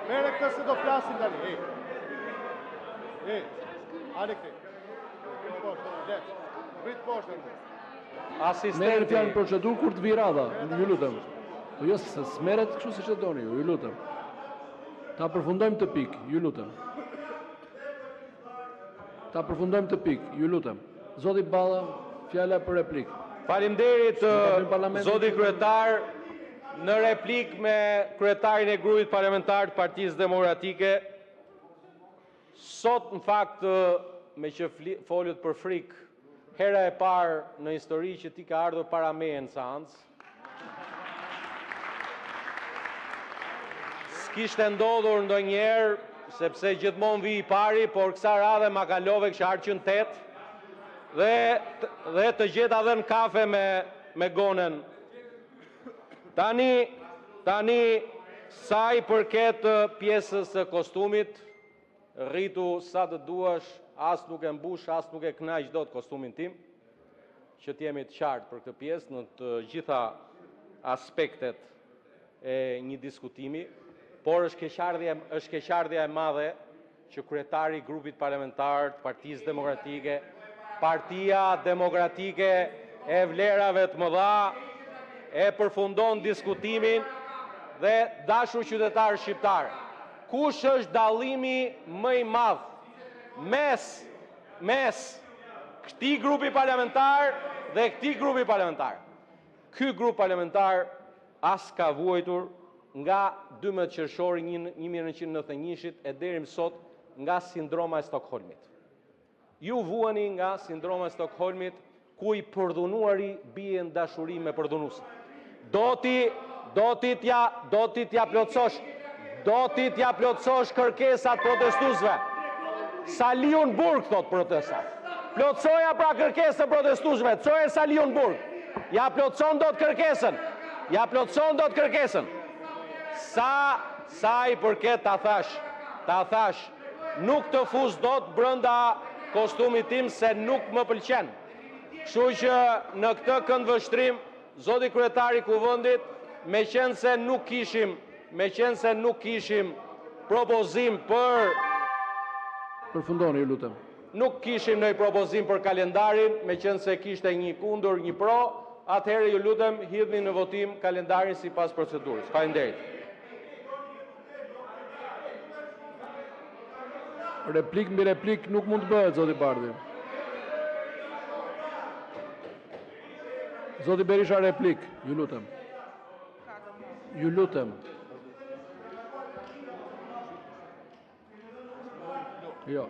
Merre këtë se do flasim tani. Ej. Ej. Hajde këtej. Prit poshtë, lec. Prit poshtë. Asistenti. Merreni fjalën për procedurë kur të vijë radha, ju lutem. Po jo, se s'merret kështu siç e doni ju, ju lutem. Ta përfundojmë këtë pikë, ju lutem. Ta përfundojmë këtë pikë, ju lutem. Zoti Balla, fjala për replikë. Faleminderit, zoti kryetar. Në replikë me kryetarin e grupit parlamentar të Partisë Demokratike, sot në fakt meqë folët për frikë, hera e parë në histori që ti ke ardhur para meje në seancë. S'kishte ndodhur ndonjëherë, sepse gjithmonë vij i pari, por kësaj radhe ma kalove, kishe ardhur që në 8 dhe dhe të gjeta edhe në kafe me me Gonen. Tani tani sa i përket pjesës së kostumit, rritu sa të duash, as nuk e mbush, as nuk e kënaq dot kostumin tim, që të jemi të qartë për këtë pjesë në të gjitha aspektet e një diskutimi, por është keqardhje, është keqardhja e madhe që kryetari i grupit parlamentar të Partisë Demokratike, Partia Demokratike e vlerave të mëdha, e përfundon diskutimin dhe dashur qytetarë shqiptarë, kush është dallimi më i madh mes mes këtij grupi parlamentar dhe këtij grupi parlamentar? Ky grup parlamentar as ka vuajtur nga 12 qershori 1991-shit e deri më sot nga sindroma e Stokholmit. Ju vuani nga sindroma e Stokholmit, ku i përdhunuari bie në dashuri me përdhunuesin. Do ti, do ti t'ja, do ti t'ja plotësosh, do ti t'ja plotësosh kërkesat protestuesve. Saliu në burg, thot protesta. Plotësoja pra kërkesën protestuesve, çoje Saliu në burg. Ja plotëson dot kërkesën. Ja plotëson dot kërkesën. Sa sa i përket ta thash, ta thash, nuk të fus dot brenda kostumit tim se nuk më pëlqen. Kështu që në këtë këndvështrim, zoti kryetar i Kuvendit, meqense nuk kishim, meqense nuk kishim propozim për Përfundoni, ju lutem. nuk kishim ndonjë propozim për kalendarin, meqense kishte një kundër, një pro, atëherë ju lutem hidhni në votim kalendarin sipas procedurës. Faleminderit. Replik mbi replik nuk mund të bëhet, zoti Bardhi. Zoti Berisha, replik, ju lutem. Ju lutem. Jo.